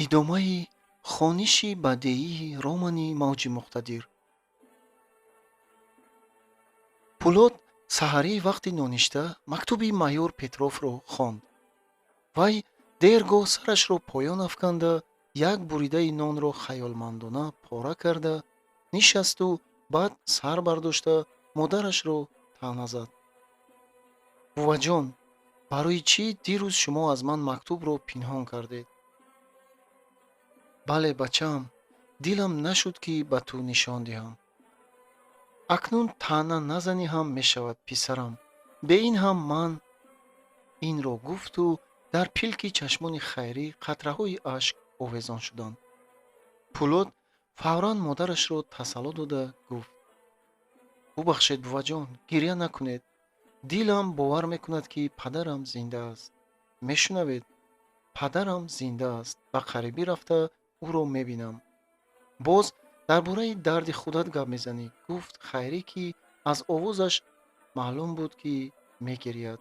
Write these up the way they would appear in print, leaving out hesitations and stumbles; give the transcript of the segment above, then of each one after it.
Идомаи хониши бадеии романи Мавҷи муқтадир. Пулод саҳарӣ вақти ноништа мактуби майор Петровро хонд. Вай дергоҳ сарашро поён афканда, як буридаи нонро хаёлмандона пора карда нишасту баъд сар бардошта модарашро таъна зад: «Буваҷон, барои чӣ дирӯз шумо аз ман мактубро пинҳон кардед?» «Бале, бачаам, дилам нашуд, ки ба ту нишон диҳам». «Акнун таъна назанӣ ҳам мешавад, писарам. Бе ин ҳам ман...» Инро гуфту дар пилки чашмони Хайрӣ қатраҳои ашк овезон шуданд. Пулод фавран модарашро тасалло дода гуфт: «Бубахшед, буваҷон, гирья накунед. Дилам бовар мекунад, ки падарам зинда аст. Мешунавед, падарам зинда аст. Ба қарибӣ рафта ӯро мебинам». «Боз дар бораи дарди худат гап мезанӣ», гуфт Хайрӣ, ки аз овозаш маълум буд, ки мегирьяд.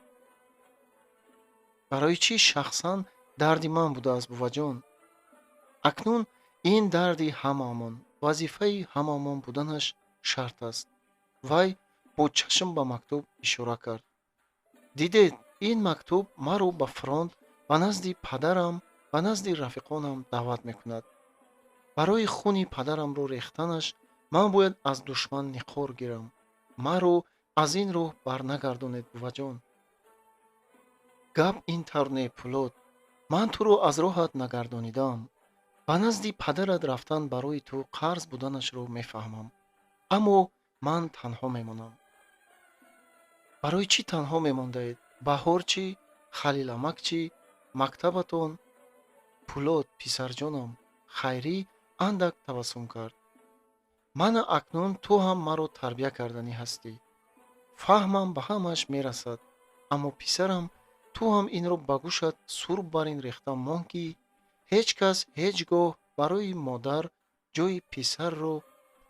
«Барои чӣ шахсан дарди ман будааст, буваҷон? Акнун ин дарди ҳамаамон, вазифаи ҳамаамон буданаш шарт аст». Вай бо чашм ба мактуб ишора кард. «Дидед, ин мактуб маро ба фронт, ба назди падарам, ба назди рафиқонам даъват мекунад. Барои хуни падарамро рехтанаш ман бояд аз душман ниқор гирам. Маро аз ин роҳ барнагардонед, буваҷон». «Гап ин тавр не, Пулод. Ман туро аз роҳат нагардонидаам. Ба назди падарат рафтан барои ту қарз буданашро мефаҳмам. Аммо ман танҳо мемонам». «Барои чӣ танҳо мемондаед? Баҳор чӣ? Халиламак чӣ? Мактабатон?» «Пулод, писарҷонам», Хайрӣ андак табассум кард. «Мана акнун ту ҳам маро тарбия карданӣ ҳастӣ. Фаҳмам ба ҳамааш мерасад. Аммо, писарам, ту ҳам инро ба гӯшат сурб бар ин рехта мон, ки ҳеҷ кас ҳеҷ гоҳ барои модар ҷои писарро,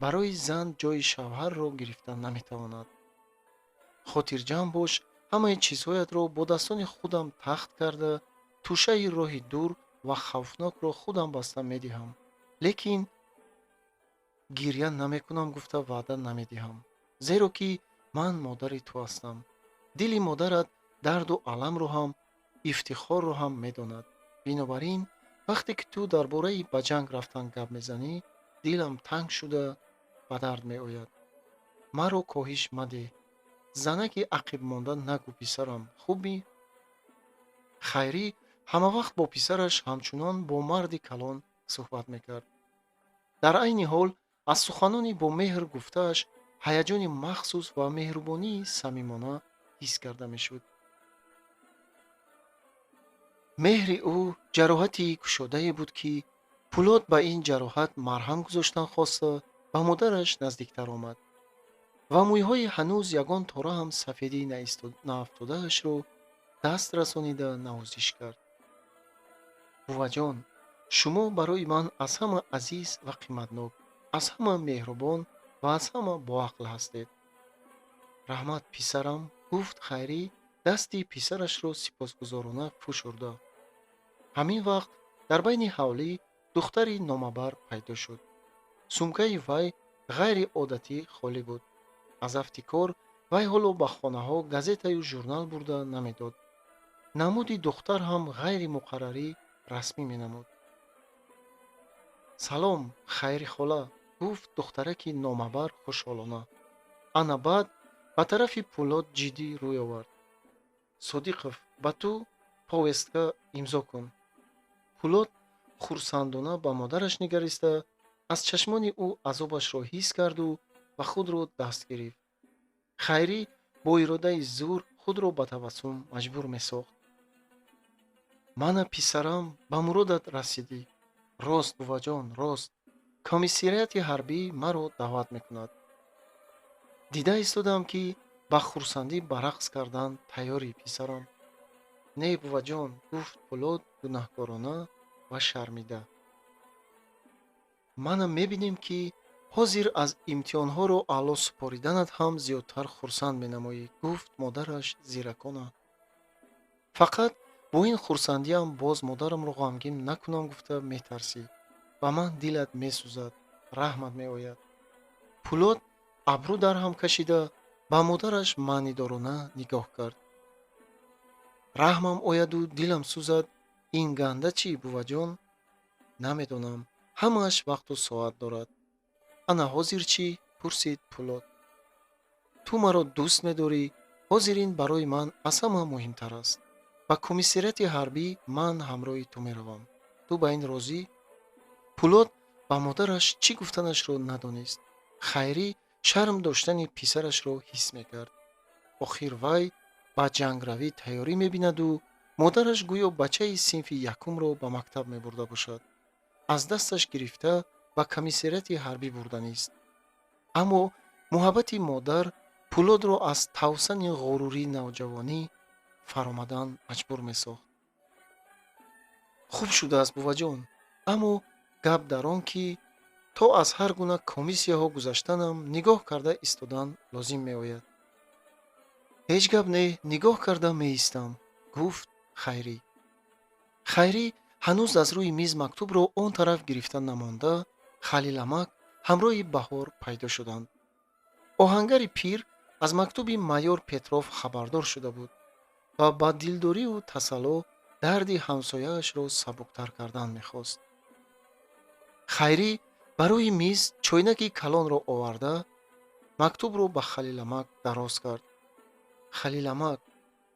барои зан ҷои шавҳарро гирифта наметавонад. Хотирҷамъ бош, ҳамаи чизҳоятро бо дастони худам тахт карда, тӯшаи роҳи дур ва хавфнокро худам баста медиҳам. Лекин гирья намекунам гуфта ваъда намедиҳам, зеро ки ман модари ту ҳастам. Дили модарат дарду аламро ҳам, ифтихорро ҳам медонад. Бинобар ин, вақте ки ту дар бораи ба ҷанг рафтан гап мезанӣ, дилам танг шуда ба дард меояд. Маро коҳиш мадеҳ. Занаки ақибмонда нагӯ, писарам, хубӣ?» Хайрӣ ҳамавақт бо писараш ҳамчунон бо марди калон суҳбат мекард. Дар айни ҳол аз суханони бо меҳр гуфтааш ҳаяҷони махсус ва меҳрубонии самимона ҳис карда мешуд. Меҳри ӯ ҷароҳати кушодае буд, ки Пулод ба ин ҷароҳат марҳам гузоштан хоста, ба модараш наздиктар омад ва мӯйҳои ҳанӯз ягон тора ҳам сафедӣ наафтодаашро даст расонида навозиш кард. «Буваҷон, шумо барои ман аз ҳама азиз ва қиматнок, аз ҳама меҳрубон ва аз ҳама боақл ҳастед». «Раҳмат, писарам», гуфт Хайрӣ, дасти писарашро сипосгузорона фушурда. Ҳамин вақт дар байни ҳавлӣ духтари номабар пайдо шуд. Сумкаи вай ғайриодатӣ холӣ буд. Аз афти кор вай ҳоло ба хонаҳо газетаю журнал бурда намедод. Намуди духтар ҳам ғайримуқаррарӣ расмӣ менамуд. «Салом, Хайри хола», гуфт духтараки номабар хушҳолона. Ана баъд ба тарафи Пулод ҷиддӣ рӯй овард. «Содиқов, ба ту повестка, имзо кун». Пулод хурсандона ба модараш нигариста, аз чашмони ӯ азобашро ҳис карду ба худро даст гирифт. Хайрӣ бо иродаи зӯр худро ба табассум маҷбур месохт. «Мана, писарам, ба муродат расидӣ». «Рост, буваҷон, рост. Комиссариати ҳарбӣ маро даъват мекунад. Дида истодам, ки ба хурсандӣ ба рақс кардан тайёрӣ, писарам». «Не, буваҷон», гуфт Пулод гунаҳкорона ва шармида. «Мана мебинем, ки ҳозир аз имтиҳонҳоро аъло супориданат ҳам зиёдтар хурсанд менамоӣ», гуфт модараш зиракона. Фақат Бо ин хурсандиам боз модарамро ғамгин накунам гуфта метарсӣ. Ба ман дилат месӯзад, раҳмат меояд. Пӯлод абрӯ дар ҳам кашида, ба модараш маънидорона нигоҳ кард. Раҳмам ояду дилам сӯзад, ин ганда чӣ, буваҷон? Намедонам, ҳамааш вақту соат дорад. Ана ҳозир чӣ? Пурсид Пӯлод. Ту маро дӯст медорӣ, ҳозир ин барои ман аз ҳама муҳимтар аст. Ба комиссариати ҳарбӣ ман ҳамроҳи ту меравам. Ту ба ин розӣ? Пӯлод ба модараш чӣ гуфтанашро надонист. Хайрӣ шарм доштани писарашро ҳис мекард. Охир вай ба ҷангравӣ тайёрӣ мебинаду модараш гӯё бачаи синфи якумро ба мактаб мебурда бошад. Аз дасташ гирифта ба комиссариати ҳарбӣ бурданист. Аммо муҳаббати модар Пӯлодро аз тавсани ғурури навҷавонӣ фаромадан маҷбур месохт. Хуб шудааст, буваҷон, аммо гап дар он, ки то аз ҳар гуна комиссияҳо гузаштанам нигоҳ карда истодан лозим меояд. Ҳеҷ гап не, нигоҳ карда меистам, гуфт Хайрӣ. Хайрӣ ҳанӯз аз рӯи миз мактубро он тараф гирифта намонда, Халиламак ҳамроҳи Баҳор пайдо шуданд. Оҳангари пир аз мактуби майор Петров хабардор шуда буд ва ба дилдорию тасалло дарди ҳамсояашро сабуктар кардан мехост. Хайрӣ ба рӯи миз чойнаки калонро оварда, мактубро ба Халиламак дароз кард. Халиламак,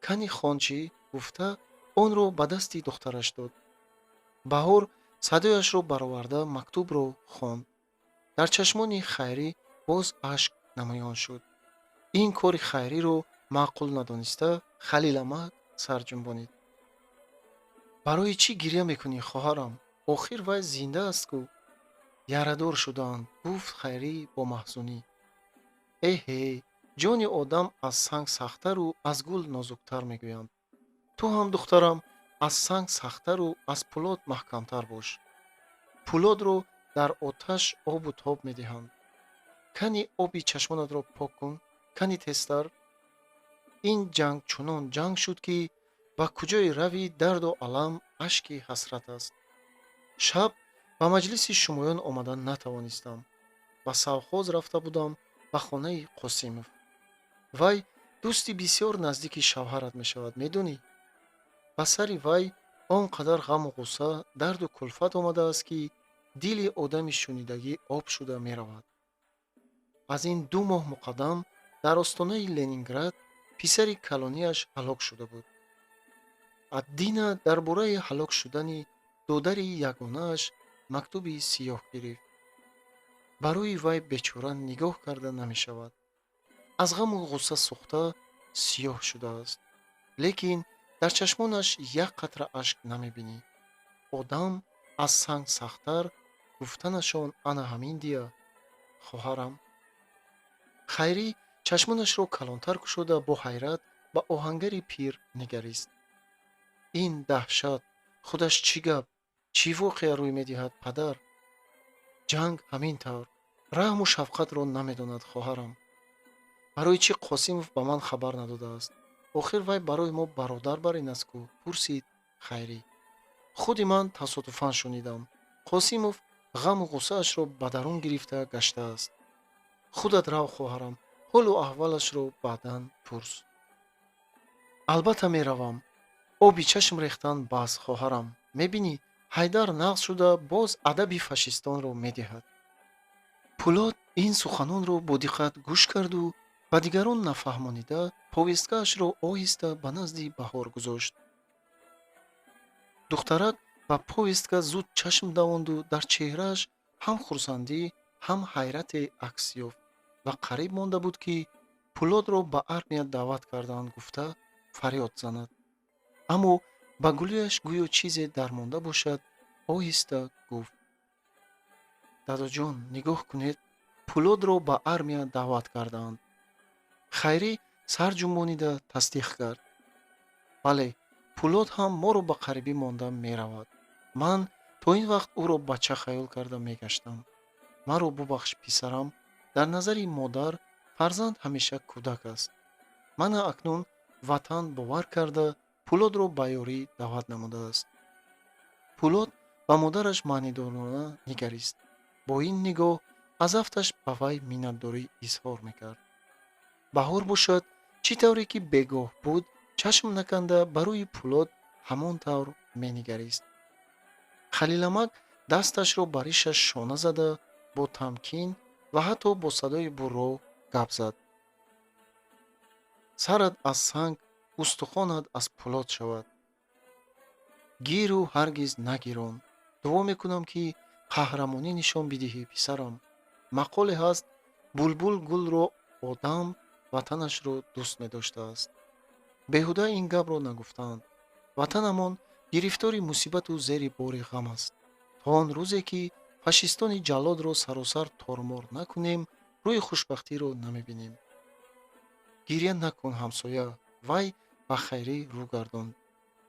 кани хончӣ, гуфта, онро ба дасти духтараш дод. Баҳор садояшро бароварда мактубро хонд. Дар чашмони Хайрӣ боз ашк намоён шуд. Ин кори Хайриро маъқул надониста, Халиламак сар ҷунбонид. Барои чӣ гирья мекунӣ, хоҳарам? Охир вай зинда аст ку. Ярадор шудаанд, гуфт Хайрӣ бо маҳзунӣ. Эҳе, ҷони одам аз санг сахттару аз гул нозуктар мегӯянд. Ту ҳам, духтарам, аз санг сахттару аз пӯлод маҳкамтар бош. Пӯлодро дар оташ обу тоб медиҳанд. Кани оби чашмонатро пок кун, кани тезтар. Ин ҷанг чунон ҷанг шуд, ки ба куҷое равӣ, дарду алам, ашки ҳасрат аст. Шаб ба маҷлиси шумоён омада натавонистам. Ба совхоз рафта будам, ба хонаи Қосимов. Вай дӯсти бисёр наздики шавҳарат мешавад, медонӣ? Ба сари вай он қадар ғаму ғусса, дарду кулфат омадааст, ки дили одами шунидагӣ об шуда меравад. Аз ин 2 моҳ муқаддам дар остонаи Ленинград писари калонияш ҳалок шуда буд. Аддина дар бораи ҳалок шудани додари ягонааш мактуби сиёҳ гирифт. Ба рӯи вай бечора нигоҳ карда намешавад. Аз ғаму ғусса сӯхта сиёҳ шудааст. Лекин дар чашмонаш як қатра ашк намебинӣ. Одам аз санг сахттар гуфтанашон ана ҳамин дия, хоҳарам. Хайрӣ чашмонашро калонтар кушода, бо ҳайрат ба оҳангари пир нигарист. Ин даҳшат худаш чӣ гап, чӣ воқеа рӯй медиҳад, падар? Ҷанг ҳамин тавр раҳму шафқатро намедонад, хоҳарам. Барои чӣ Қосимов ба ман хабар надодааст? Охир вай барои мо бародар бар ин аст ку, пурсид Хайрӣ. Худи ман тасодуфан шунидам. Қосимов ғаму ғуссаашро ба дарун гирифта гаштааст. Худат рав, хоҳарам, ҳолу аҳволашро баъдан пурс. Албатта меравам. Оби чашм рехтан бас, хоҳарам. Мебинӣ, Ҳайдар нағз шуда боз адаби фашистонро медиҳад. Пӯлод ин суханонро бо диққат гӯш карду ба дигарон нафаҳмонида повесткаашро оҳиста ба назди Баҳор гузошт. Духтарак ба повестка зуд чашм давонду дар чеҳрааш ҳам хурсандӣ, ҳам ҳайрате акс ёфт ва қариб монда буд, ки Пӯлодро ба армия даъват кардаанд гуфта фарёд занад. Аммо ба гулӯяш гӯё чизе дармонда бошад, оҳиста гуфт: Дадоҷон, нигоҳ кунед, Пӯлодро ба армия даъват кардаанд. Хайрӣ сар ҷунбонида тасдиқ кард: Бале, Пӯлод ҳам моро ба қарибӣ монда меравад. Ман то ин вақт ӯро бача хаёл карда мегаштам. Маро бубахш, писарам, дар назари модар фарзанд ҳамеша кӯдак аст. Мана акнун ватан бовар карда, Пӯлодро ба армия даъват кардааст. Пулодро ба ёрӣ даъват намудааст. Пулод ба модараш маънидорона нигарист. Бо ин нигоҳ аз афташ ба вай миннатдорӣ изҳор мекард. Баҳор бошад, чӣ тавре ки бегоҳ буд, чашм наканда ба рӯи Пулод ҳамон тавр менигарист. Халиламак дасташро ба ришаш шона зада, бо тамкин ва ҳатто бо садои бурро гап зад. Сарат аз санг, устухонат аз пулод шавад. Гиру ҳаргиз нагирон. Дуо мекунам, ки қаҳрамонӣ нишон бидиҳӣ, писарам. Мақоле ҳаст: булбул гулро, одам ватанашро дӯст медоштааст. Беҳуда ин гапро нагуфтаанд. Ватанамон гирифтори мусибату зери бори ғам аст. То он рӯзе ки фашистони ҷаллодро саросар тормор накунем, рӯи хушбахтиро намебинем. Гирья накун, ҳамсоя. Вай ба Хайрӣ рӯ гардонд.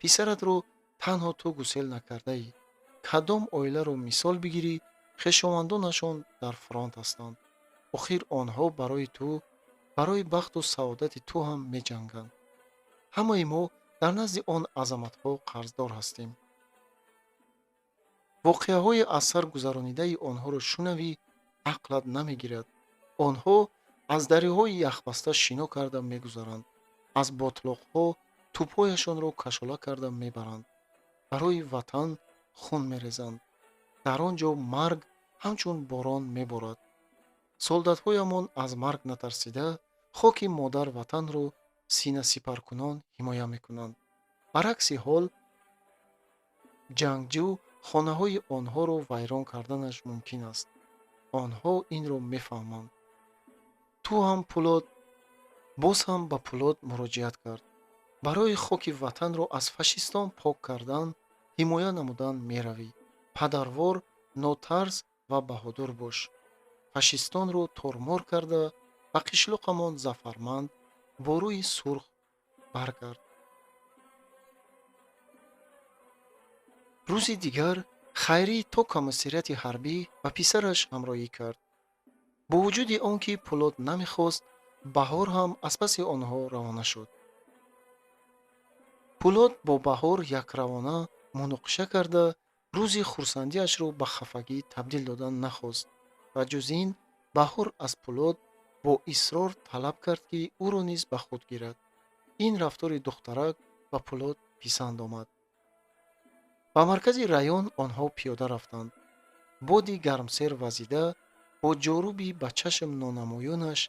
Писаратро танҳо ту гусел накардаӣ. Кадом оиларо мисол бигирӣ, хешовандонашон дар фронт ҳастанд. Охир онҳо барои ту, барои бахту саодати ту ҳам меҷанганд. Ҳамаи мо дар назди он азаматҳо қарздор ҳастем. Воқеаҳои аз сар гузаронидаи онҳоро шунавӣ, ақлат намегирад. Онҳо аз дарёҳои яхбаста шино карда мегузаранд, аз ботлоқҳо тӯбҳояшонро кашола карда мебаранд, барои ватан хун мерезанд. Дар он ҷо марг ҳамчун борон меборад. Солдатҳоямон аз марг натарсида, хоки модар ватанро синасипаркунон ҳимоя мекунанд. Баръакси ҳол, ҷангҷӯ хонаҳои онҳоро вайрон карданаш мумкин аст. Онҳо инро мефаҳманд. Ту ҳам, Пулод, боз ҳам ба Пулод муроҷиат кард. Барои хоки ватанро аз фашистон пок кардан, ҳимоя намудан меравӣ. Падарвор, нотарс ва баҳодур бош. Фашистонро тормор карда, ба қишлоқамон зафарманд бо рӯи сурх баргард. Рӯзи дигар Хайрӣ то комиссариати ҳарбӣ ба писараш ҳамроҳӣ кард. Бо вуҷуди он ки Пулод намехост, Баҳор ҳам аз паси онҳо равона шуд. Пулод бо Баҳор якравона муноқиша карда, рӯзи хурсандиашро ба хафагӣ табдил додан нахост ва ҷуз ин Баҳор аз Пулод бо исрор талаб кард, ки ӯро низ ба худ гирад. Ин рафтори духтарак ба Пулод писанд омад. Ба маркази район онҳо пиёда рафтанд. Боди гармсер вазида бо ҷоруби ба чашм нонамоёнаш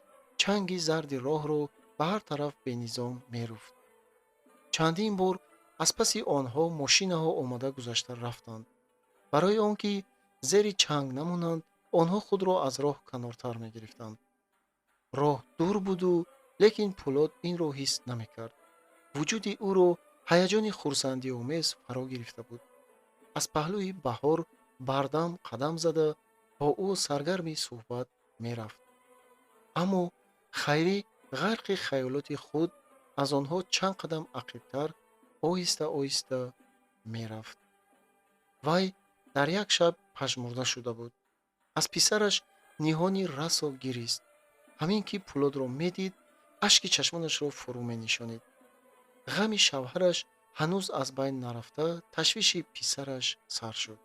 чанги зарди роҳро ба ҳар тараф бенизом меруфт. Чандин бор аз паси онҳо мошинаҳо омада гузашта рафтанд. Барои он ки зери чанг намонанд, онҳо худро аз роҳ канортар мегирифтанд. Роҳ дур буду, лекин Пулод инро ҳис намекард. Вуҷуди ӯро ҳаяҷони хурсандиомез фаро гирифта буд. Аз паҳлӯи Баҳор бардам қадам зада, бо ӯ саргарми суҳбат мерафт. Аммо Хайрӣ ғарқи хаёлоти худ аз онҳо чанд қадам ақибтар оҳиста оҳиста мерафт. Вай дар як шаб пажмурда шуда буд. Аз писараш ниҳони расо гирист. Ҳамин ки Пулодро медид, ашки чашмонашро фурӯ менишонид. Ғами шавҳараш ҳанӯз аз байн нарафта, ташвиши писараш сар шуд.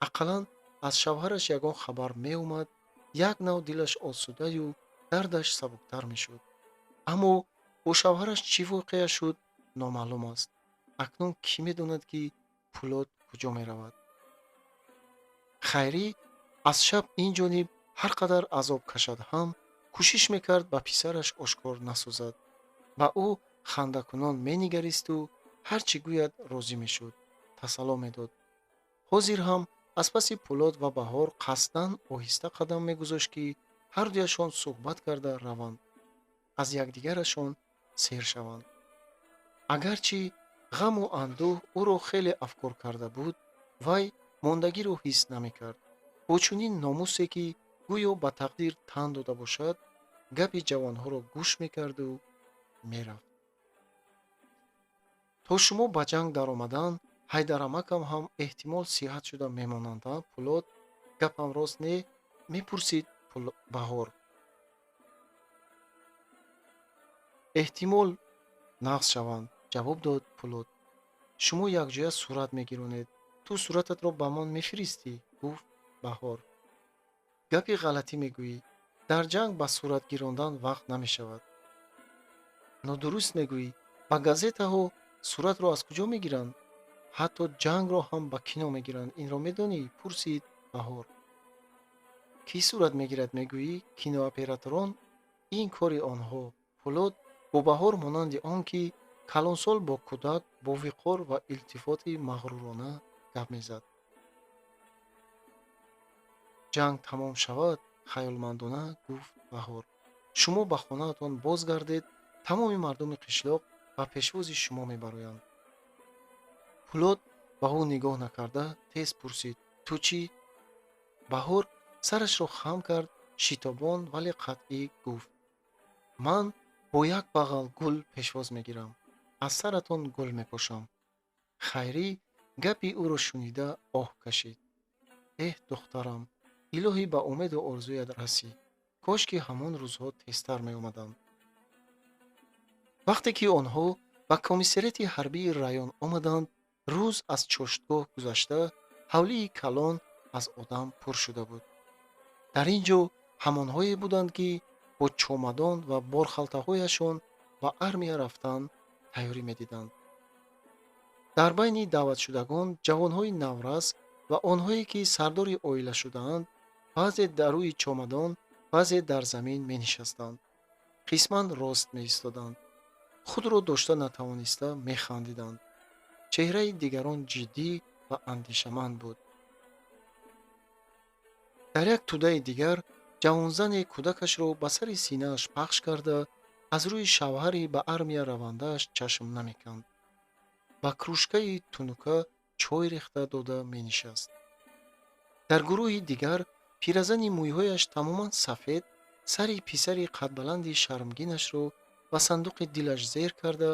Ақаллан аз шавҳараш ягон хабар меомад, як нав дилаш осудаю дардаш сабуктар мешуд. Аммо бо шавҳараш чӣ воқеа шуд, номаълум аст. Акнун кӣ медонад, ки Пулод куҷо меравад? Хайрӣ аз шаб ин ҷониб ҳар қадар азоб кашад ҳам, кӯшиш мекард ба писараш ошкор насозад. Ба ӯ хандакунон менигаристу ҳар чӣ гӯяд розӣ мешуд, тасалло медод. Ҳозир ҳам аз паси Пулод ва Баҳор қасдан оҳиста қадам мегузошт, ки ҳардуяшон суҳбат карда раванд, аз якдигарашон сер шаванд. Агарчи ғаму андӯҳ ӯро хеле афкор карда буд, вай мондагиро ҳис намекард. Бо чунин номусе, ки гӯё ба тақдир тан дода бошад, гапи ҷавонҳоро гӯш мекарду мерафт. То шумо ба ҷанг даромадан, Ҳайдарамакам ҳам эҳтимол сиҳат шуда мемонанд, а Пулод? Гапам рост не? Мепурсид Баҳор. Эҳтимол нағз шаванд, Ҷавоб дод Пулод. Шумо якҷоя сурат мегиронед. Ту сурататро ба ман мефиристӣ, гуфт Баҳор. Гапи ғалатӣ мегӯӣ. Дар ҷанг ба сурат гирондан вақт намешавад. Нодуруст мегӯӣ. Ба газетаҳо суратро аз куҷо мегиранд? Ҳатто ҷангро ҳам ба кино мегиранд. Инро медонӣ? Пурсид Баҳор. Кӣ сурат мегирад мегӯӣ? Кинооператорон? Ин кори онҳо. Пулод бо Баҳор монанди он ки калонсол бо кӯдак бо виқор ва илтифоти мағрурона гап мезад. Ҷанг тамом шавад, хаёлмандона гуфт Баҳор. Шумо ба хонаатон боз гардед, тамоми мардуми қишлоқ ба пешвози шумо мебароянд. Пулод ба ӯ нигоҳ накарда тез пурсид: ту чӣ? Баҳор сарашро хам кард, шитобон, вале қатъӣ гуфт: ман бо як бағал гул пешвоз мегирам. Аз саратон гул мепошам. Хайрӣ гапи ӯро шунида оҳ кашид. Эҳ, духтарам, илоҳӣ ба умеду орзуят расӣ. Кош ки ҳамон рӯзҳо тезтар меомаданд. Вақте ки онҳо ба комиссариати ҳарбии район омаданд, рӯз аз чоштгоҳ гузашта, ҳавлии калон аз одам пур шуда буд. Дар ин ҷо ҳамонҳое буданд, ки бо чомадон ва борхалтаҳояшон ба армия рафтан тайёрӣ медиданд. Дар байни даъватшудагон ҷавонҳои наврас ва онҳое ки сардори оила шудаанд, баъзе дар рӯи чомадон, баъзе дар замин менишастанд. Қисман рост меистоданд. Худро дошта натавониста механдиданд. Чеҳраи дигарон ҷиддӣ ва андешаманд буд. Дар як тӯдаи дигар ҷавонзане кӯдакашро ба сари синааш пахш карда, аз рӯи шавҳари ба армия равандааш чашм намеканд. Ба кружкаи тунука чой рехта дода менишаст. Дар гурӯҳи дигар пиразани мӯйҳояш тамоман сафед сари писари қадбаланди шармгинашро ба сандуқи дилаш зер карда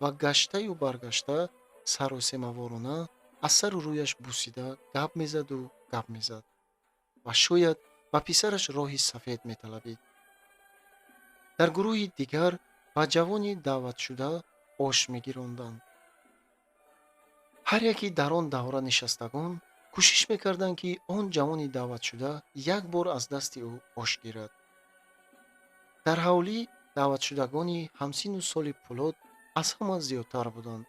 ва гаштаю баргашта саросемаворона аз сару рӯяш бусида гап мезаду гап мезад ва шояд ба писараш роҳи сафед металабид. Дар гурӯҳи дигар ба ҷавони даъватшуда ош мегиронданд. Ҳар яке дар он давра нишастагон кӯшиш мекарданд, ки он ҷавони даъватшуда як бор аз дасти ӯ ош гирад. Дар ҳавлӣ даъватшудагони ҳамсину соли Пулод аз ҳама зиёдтар буданд.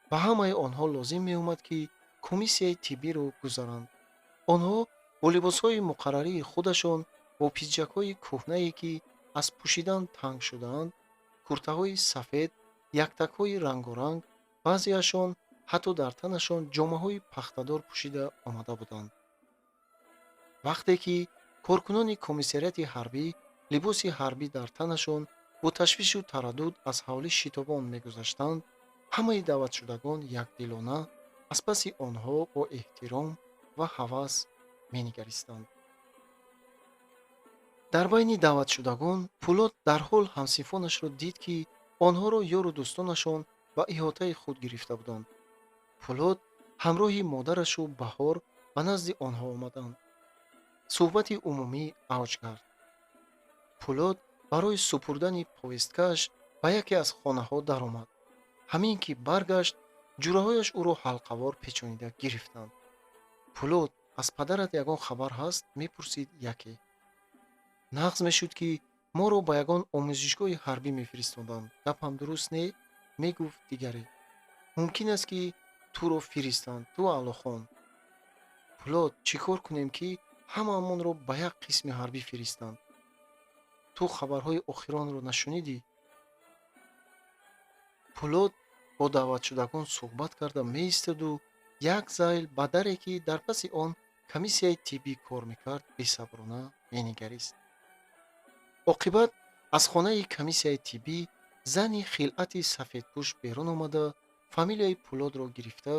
Ба ҳамаи онҳо лозим меомад, ки комиссияи тиббиро гузаранд. Онҳо бо либосҳои муқаррарии худашон, бо пиҷакҳои кӯҳнае, ки аз пӯшидан танг шудаанд, куртаҳои сафед, яктакҳои рангоранг, баъзеашон ҳатто дар танашон ҷомаҳои пахтадор пӯшида омада буданд. Вақте ки коркунони комиссариати ҳарбӣ либоси ҳарбӣ дар танашон бо ташвишу тараддуд аз ҳавлӣ шитобон мегузаштанд, ҳамаи даъватшудагон якдилона аз паси онҳо бо эҳтиром ва ҳавас менигаристанд. Дар байни даъватшудагон Пулод дарҳол ҳамсинфонашро дид, ки онҳоро ёру дӯстонашон ба иҳотаи худ гирифта буданд. Пулод ҳамроҳи модарашу Баҳор ба назди онҳо омаданд. Суҳбати умумӣ авҷ кард. Пулод барои супурдани повесткааш ба яке аз хонаҳо даромад. Ҳамин ки баргашт, ҷураҳояш ӯро ҳалқавор печонида гирифтанд. Пулод, аз падарат ягон хабар ҳаст? Мепурсид яке. Нағз мешуд, ки моро ба ягон омӯзишгоҳи ҳарбӣ мефиристоданд. Гапам дуруст не? Мегуфт дигаре. Мумкин аст, ки туро фиристанд, ту Аълохон. Пулод, чӣ кор кунем, ки ҳамаамонро ба як қисми ҳарбӣ фиристанд? Ту хабарҳои охиронро нашунидӣ? Пулод бо даъватшудагон суҳбат карда меистоду як зайл ба даре, ки дар паси он комиссияи тиббӣ кор мекард, бесаброна менигарист. Оқибат аз хонаи комиссияи тиббӣ зани хилъати сафедпӯш берун омада, фамилияи Пулодро гирифта,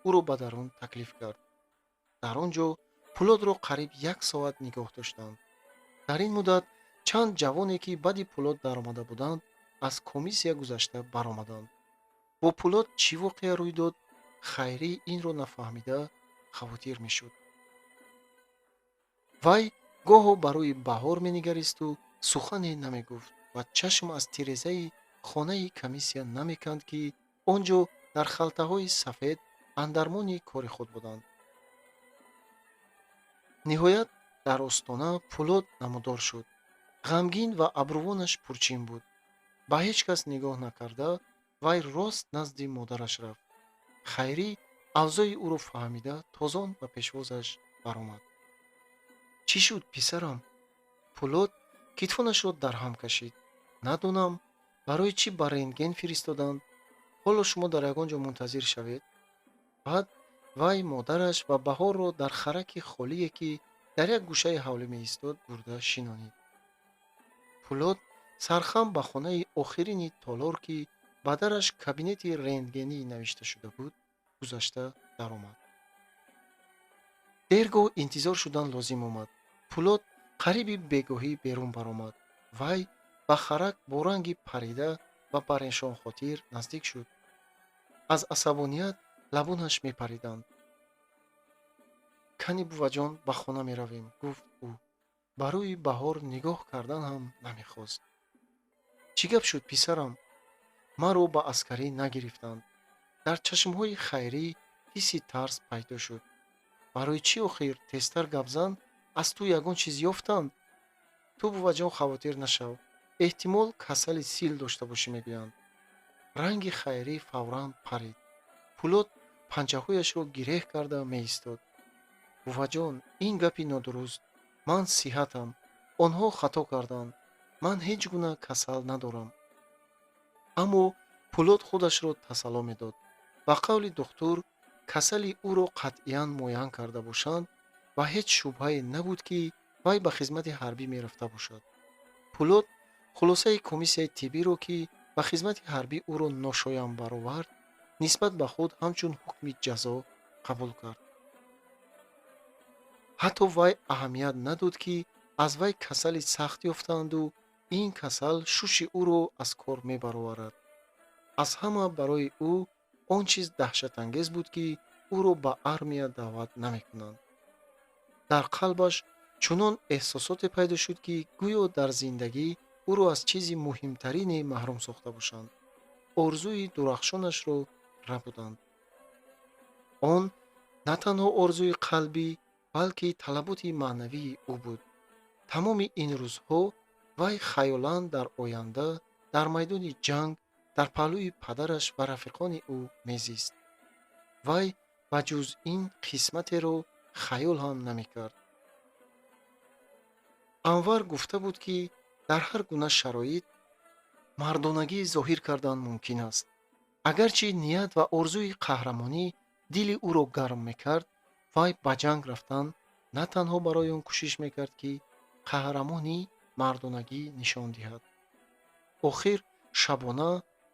ӯро ба дарун таклиф кард. Дар он ҷо Пулодро қариб як соат нигоҳ доштанд. Дар ин муддат чанд ҷавоне, ки баъди Пулод даромада буданд, аз комиссия гузашта баромаданд. Бо Пулод чӣ воқеа рӯй дод, Хайрӣ инро нафаҳмида хавотир мешуд. Вай гоҳо ба рӯи Баҳор менигаристу сухане намегуфт ва чашм аз тирезаи хонаи комиссия намеканд, ки Он ҷо дар халтаҳои сафед андармони кори худ буданд. Ниҳоят дар остона Пулод намудор шуд. Ғамгин ва абрувонаш пурчин буд. Ба ҳеҷ кас нигоҳ накарда, вай рост назди модараш рафт. Хайрӣ авзои ӯро фаҳмида, тозон ба пешвозаш баромад. Чӣ шуд, писарам? Пулод китфонашро дар ҳам кашид. Надонам, барои чӣ ба рентген фиристоданд. Ҳоло шумо дар ягон ҷо мунтазир шавед. Баъд вай модараш ва Баҳорро дар хараки холие, ки дар як гӯшаи ҳавлӣ меистод, бурда шинонид. Пулод сархам ба хонаи охирини толор, ки ба дараш кабинети рентгенӣ навишта шуда буд, гузашта даромад. Дергоҳ интизор шудан лозим омад. Пулод қариби бегоҳӣ берун баромад. Вай ба харак бо ранги парида ва парешонхотир наздик шуд. Аз асабоният лабонаш мепариданд. Кани, буваҷон, ба хона меравем, гуфт ӯ. Ба рӯи Баҳор нигоҳ кардан ҳам намехост. Чӣ гап шуд, писарам? Маро ба аскарӣ нагирифтанд. Дар чашмҳои Хайрӣ ҳисси тарс пайдо шуд. Барои чӣ охир? Тезтар гап зан, аз ту ягон чиз ёфтанд? Ту, буваҷон, хавотир нашав. Эҳтимол, касали сил дошта бошӣ, мегӯянд. Ранги Хайрӣ фавран парид. Пулод панҷаҳояшро гиреҳ карда меистод. Буваҷон, ин гапи нодуруст. Ман сиҳатам. Онҳо хато карданд. Ман ҳеҷ гуна касал надорам. Аммо Пулод худашро тасалло медод. Ба қавли духтур, касали ӯро қатъиян муайян карда бошанд ва ҳеҷ шубҳае набуд, ки вай ба хизмати ҳарбӣ мерафта бошад. Пулод хулосаи комиссияи тиббиро, ки ба хизмати ҳарбӣ ӯро ношоям баровард, нисбат ба худ ҳамчун ҳукми ҷазо қабул кард. Ҳатто вай аҳамият надод, ки аз вай касали сахт ёфтаанду ин касал шуши ӯро аз кор мебароварад. Аз ҳама барои ӯ он чиз даҳшатангез буд, ки ӯро ба армия даъват намекунанд. Дар қалбаш чунон эҳсосоте пайдо шуд, ки гӯё дар зиндагӣ ӯро аз чизи муҳимтарине маҳрум сохта бошанд. Орзуи дурахшонашро рабуданд. Он на танҳо орзуи қалбӣ, балки талаботи маънавии ӯ буд. Тамоми ин рӯзҳо вай хаёлан дар оянда дар майдони ҷанг дар паҳлӯи падараш ва рафиқони ӯ мезист. Вай ба ҷуз ин қисматеро хаёл ҳам намекард. Анвар гуфта буд, ки дар ҳар гуна шароит мардонагӣ зоҳир кардан мумкин аст. Агарчи ният ва орзуи қаҳрамонӣ дили ӯро гарм мекард, вай ба ҷанг рафтан на танҳо барои он кӯшиш мекард, ки қаҳрамонӣ мардонагӣ нишон диҳад. Охир шабона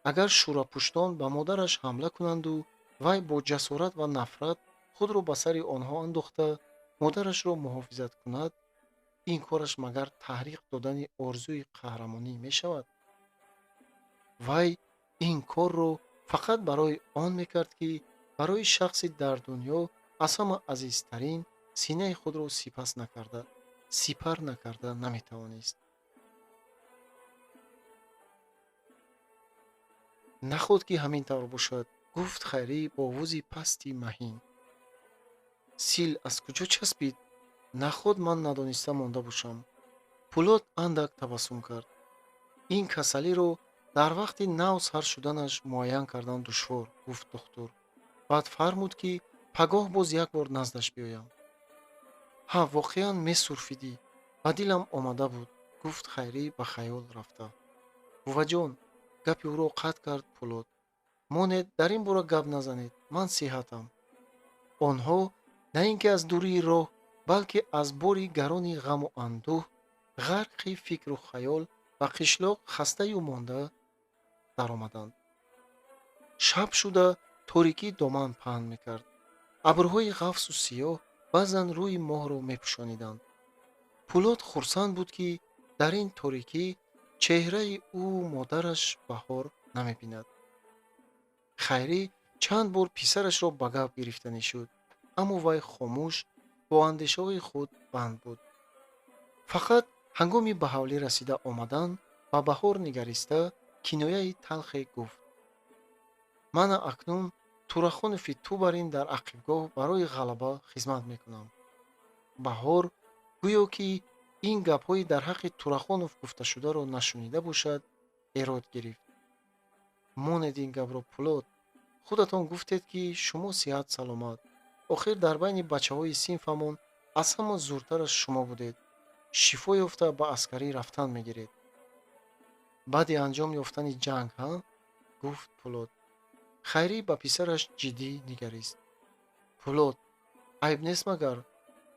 агар шӯрапуштон ба модараш ҳамла кунанду вай бо ҷасорат ва нафрат худро ба сари онҳо андохта модарашро муҳофизат кунад, ин кораш магар таҳриқ додани орзуи қаҳрамонӣ мешавад? Вай ин корро фақат барои он мекард, ки барои шахси дар дунё аз ҳама азизтарин синаи худро сипар накарда наметавонист. Наход ки ҳамин тавр бошад, гуфт Хайрӣ бо овози пасти маҳин. Сил аз куҷо часпид? Наход ман надониста монда бошам. Пулод андак табассум кард. Ин касалиро дар вақти нав сар шуданаш муайян кардан душвор, гуфт духтур. Баъд фармуд, ки пагоҳ боз як бор наздаш биёям. Ҳа, воқеан месурфидӣ. Ба дилам омада буд, гуфт Хайрӣ ба хаёл рафта. Буваҷон, гапи ӯро қатъ кард Пулод. Монед, дар ин бора гап назанед, ман сиҳатам. Онҳо на ин ки аз дурии роҳ, балки аз бори гарони ғаму андӯҳ, ғарқи фикру хаёл ба қишлоқ хастаю монда даромаданд. Шаб шуда торикӣ доман паҳн мекард. Абрҳои ғафсу сиёҳ баъзан рӯи моҳро мепӯшониданд. Пулод хурсанд буд, ки дар ин торикӣ чеҳраи ӯ модараш Баҳор намебинад. Хайрӣ чанд бор писарашро ба гап гирифтанӣ шуд, аммо вай хомӯш бо андешаҳои худ банд буд. Фақат ҳангоми ба ҳавлӣ расида омадан ба Баҳор нигариста кинояи талхе гуфт. Мана акнун Турахонови ту бар ин дар ақибгоҳ барои ғалаба хизмат мекунам. Баҳор гӯё ки ин гапҳои дар ҳаққи Турахонов гуфташударо нашунида бошад, эрод гирифт. Монед ин гапро, Пулод. Худатон гуфтед, ки шумо сиҳат саломат. Охир дар байни бачаҳои синфамон аз ҳама зуртараш шумо будед. Шифо ёфта ба аскарӣ рафтан мегиред. Баъди анҷом ёфтани ҷанг, ҳа? Гуфт Пулод. Хайрӣ ба писараш ҷиддӣ нигарист. Пулод, айб нест магар?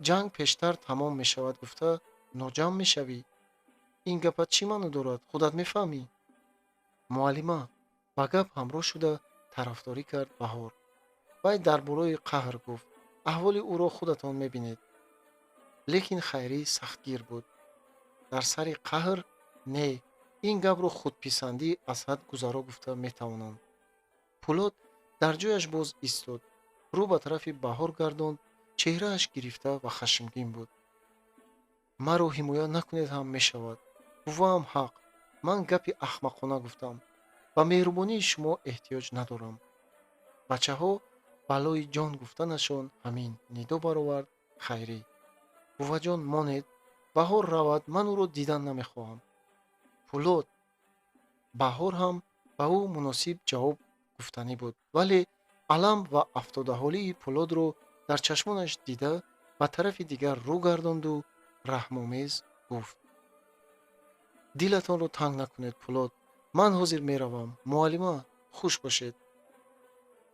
Ҷанг пештар тамом мешавад гуфта ноҷамъ мешавӣ? Ин гапат чӣ маъно дорад, худат мефаҳмӣ? Муаллима, ба гап ҳамроҳ шуда тарафдорӣ кард Баҳор. Вай дар болои қаҳр гуфт: аҳволи ӯро худатон мебинед. Лекин Хайрӣ сахтгир буд. Дар сари қаҳр не, ин гапро худписандӣ аз ҳад гузаро гуфта метавонанд. Пулод дар ҷояш боз истод, рӯ ба тарафи Баҳор гардонд, чеҳрааш гирифта ва хашмгин буд. Маро ҳимоя накунед ҳам мешавад. Буваам ҳақ, ман гапи ахмақона гуфтам. Ба меҳрубонии шумо эҳтиёҷ надорам. Бачаҳо балои ҷон гуфтанашон ҳамин, нидо баровард Хайрӣ. Буваҷон, монед, Баҳор равад, ман ӯро дидан намехоҳам. Пулод, Баҳор ҳам ба ӯ муносиб ҷавоб гуфтанӣ буд, вале алам ва афтодаҳолии Пулодро дар чашмонаш дида ба тарафи дигар рӯ гардонду раҳмомез гуфт: дилатонро танг накунед, Пулод, ман ҳозир меравам. Муаллима, хуш бошед.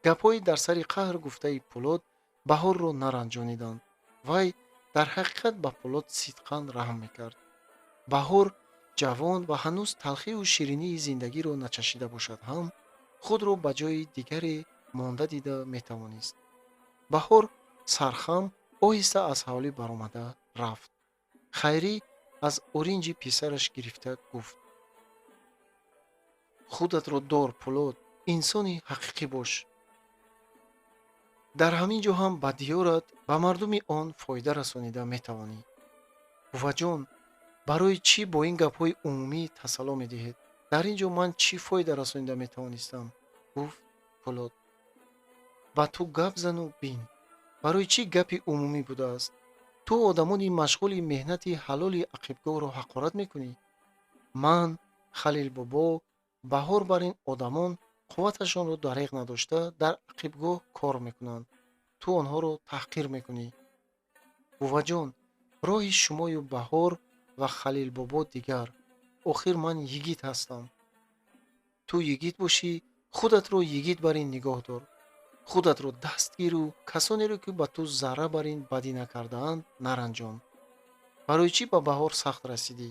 Гапҳои дар сари қаҳр гуфтаи Пулод Баҳорро наранҷониданд. Вай дар ҳақиқат ба Пулод сидқан раҳм мекард. Баҳор ҷавон ва ҳанӯз талхиву ширинии зиндагиро начашида бошад ҳам, худро ба ҷои дигаре монда дида метавонист. Баҳор сархам оҳиста аз ҳавлӣ баромада рафт. Хайрӣ аз оринҷи писараш гирифта гуфт: худатро дор, Пулод, инсони ҳақиқӣ бош. Дар ҳамин ҷо ҳам ба диёрат, ба мардуми он фоида расонида метавонӣ. Буваҷон, барои чӣ бо ин гапҳои умумӣ тасалло медиҳед? Дар ин ҷо ман чӣ фоида расонида метавонистам? Гуфт Пулод. Ба ту гап зану бин. Барои чӣ гапи умумӣ будааст? Ту одамони машғули меҳнати ҳалоли ақибгоҳро ҳақорат мекунӣ? Ман, Халилбобо, Баҳор бар ин одамон қувваташонро дареғ надошта дар ақибгоҳ кор мекунанд. Ту онҳоро таҳқир мекунӣ. Буваҷон, роҳи шумою Баҳор ва Халилбобо дигар. Охир ман йигит ҳастам. Ту йигит бошӣ, худатро йигит бар ин нигоҳ дор. Худатро даст гиру касонеро, ки ба ту зарра бар ин бадӣ накардаанд, наранҷон. Барои чӣ ба Баҳор сахт расидӣ?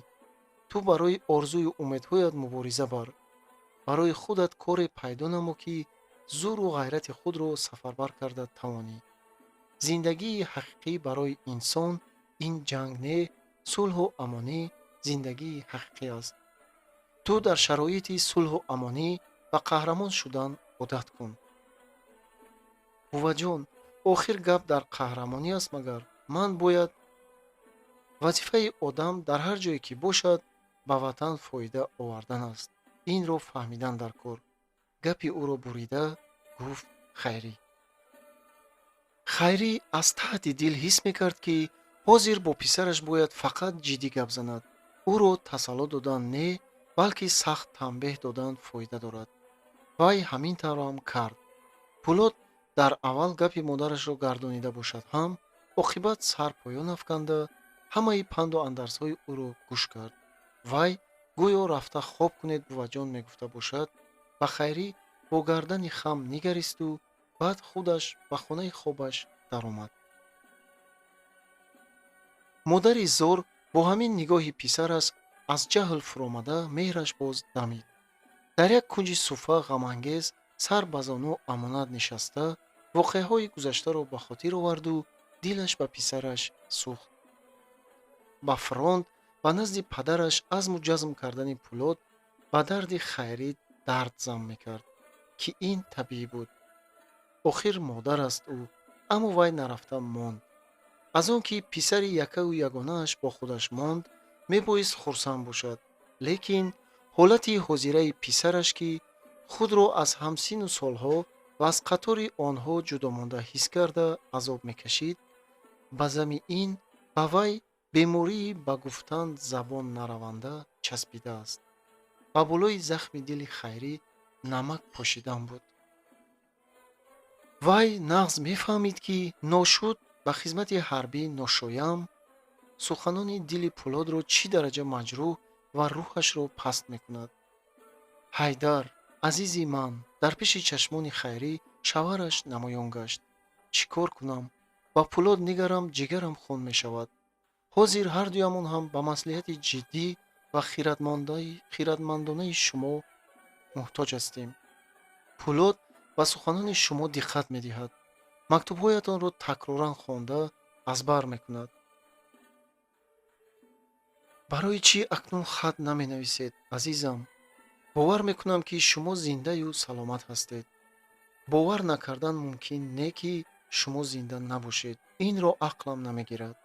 Ту барои орзую умедҳоят мубориза бар. Барои худат коре пайдо намо, ки зуру ғайрати худро сафарбар карда тавонӣ. Зиндагии ҳақиқӣ барои инсон ин ҷанг не, сулҳу амонӣ зиндагии ҳақиқӣ аст. Ту дар шароити сулҳу амонӣ ба қаҳрамон шудан одат кун. Буваҷон, охир гап дар қаҳрамонӣ аст магар? Ман бояд. Вазифаи одам дар ҳар ҷое ки бошад, ба ватан фоида овардан аст. Инро фаҳмидан дар кор. Гапи ӯро бурида гуфт Хайрӣ. Хайрӣ аз таҳти дил ҳис мекард, ки ҳозир бо писараш бояд фақат ҷиддӣ гап занад. Ӯро тасалло додан не, балки сахт танбеҳ додан фоида дорад. Вай ҳамин таврам кард. Пулод дар аввал гапи модарашро гардонида бошад ҳам, оқибат сар поён афканда ҳамаи панду андарзҳои ӯро гӯш кард. Вай гӯё рафта хоб кунед, буваҷон, мегуфта бошад, ба Хайрӣ бо гардани хам нигаристу баъд худаш ба хонаи хобаш даромад. Модари зор бо ҳамин нигоҳи писараш аз ҷаҳл фуромада меҳраш боз дамид. Дар як кунҷи суфа ғамангез сар ба зону амонат нишаста воқеаҳои гузаштаро ба хотир оварду дилаш ба писараш сӯхт. Ба фронт ба назди падараш азму ҷазм кардани Пулод ба дарди Хайрӣ дард зам мекард, ки ин табиӣ буд. Охир модар аст ӯ, аммо вай нарафта монд. Аз он ки писари яккаву ягонааш бо худаш монд, мебоист хурсанд бошад, лекин ҳолати ҳозираи писараш, ки Худро аз ҳамсину солҳо ва аз қатори онҳо ҷудомонда ҳис карда азоб мекашид, ба зами ин ба вай бемории ба гуфтан забон нараванда часпидааст. Ба болои захми дили Хайрӣ намак пошидан буд. Вай нағз мефаҳмид, ки ношуд ба хизмати ҳарбӣ ношоям суханони дили Пӯлодро чӣ дараҷа маҷрӯҳ ва рӯҳашро паст мекунад. Ҳайдар, азизи ман, дар пеши чашмони Хайрӣ шавҳараш намоён гашт. Чӣ кор кунам? Ба Пӯлод нигарам, ҷигарам хун мешавад. Ҳозир ҳардуямон ҳам ба маслиҳати ҷиддӣ ва хиратмандонаи шумо муҳтоҷ ҳастем. Пӯлод ба суханони шумо диққат медиҳад. Мактубҳоятонро такроран хонда аз бар мекунад. Барои чӣ акнун хат наменависед, азизам? Бовар мекунам, ки шумо зиндаю саломат ҳастед. Бовар накардан мумкин не, ки шумо зинда набошед. Инро ақлам намегирад.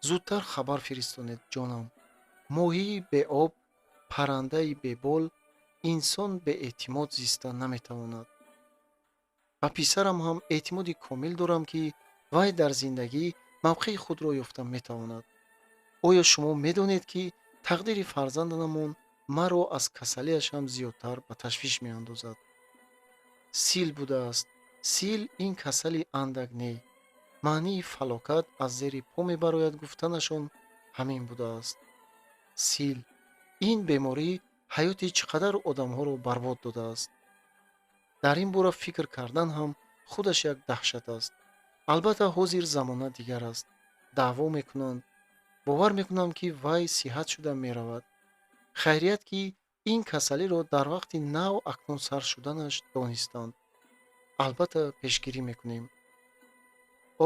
Зудтар хабар фиристонед, ҷонам. Моҳии беоб, паррандаи бебол, инсон беэътимод зиста наметавонад. Ба писарам ҳам эътимоди комил дорам, ки вай дар зиндагӣ мавқеи худро ёфта метавонад. Оё шумо медонед, ки тақдири фарзандамон маро аз касалиаш ҳам зиёдтар ба ташвиш меандозад? Сил будааст. Сил ин касали андак не. Маънии фалокат аз зери по мебарояд гуфтанашон ҳамин будааст. Сил. Ин беморӣ ҳаёти чӣ қадар одамҳоро барбод додааст. Дар ин бора фикр кардан ҳам худаш як даҳшат аст. Албатта, ҳозир замона дигар аст. Даъво мекунанд. Бовар мекунам, ки вай сиҳат шуда меравад. Хайрият, ки ин касалиро дар вақти нав акнун сар шуданаш донистанд. Албатта, пешгирӣ мекунем.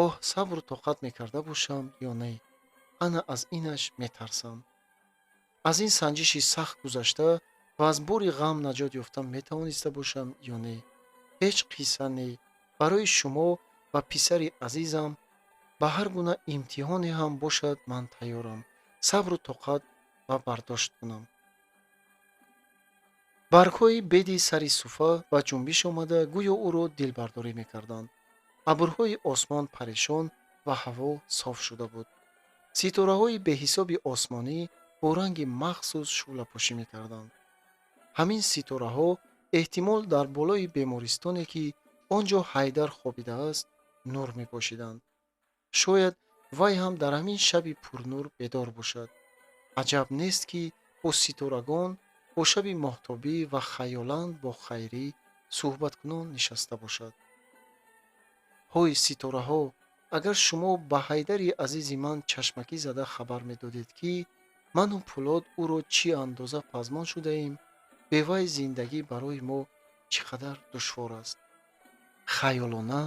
Оҳ, сабру тоқат мекарда бошам ё не? Ана аз инаш метарсам. Аз ин санҷиши сахт гузашта ва аз бори ғам наҷот ёфта метавониста бошам ё не? Ҳеҷ қисса не. Барои шумо ва писари азизам ба ҳар гуна имтиҳоне ҳам бошад ман тайёрам. Сабру тоқат ва бардошт кунам. Баргҳои беди сари суфа ба ҷунбиш омада гӯё ӯро дилбардорӣ мекарданд. Абрҳои осмон парешон ва ҳаво соф шуда буд. Ситораҳои беҳисоби осмонӣ бо ранги махсус шӯълапошӣ мекарданд. Ҳамин ситораҳо эҳтимол дар болои бемористоне, ки он ҷо Ҳайдар хобидааст, нур мепошиданд. Шояд вай ҳам дар ҳамин шаби пурнур бедор бошад. Аҷаб нест, ки бо ситорагон, бо шаби моҳтобӣ ва хаёлан бо Хайрӣ суҳбаткунон нишаста бошад. Ҳой, ситораҳо, агар шумо ба Ҳайдари азизи ман чашмакӣ зада хабар медодед, ки ману Пӯлод ӯро чӣ андоза пазмон шудаем, бевай зиндагӣ барои мо чӣ қадар душвор аст. Хаёлона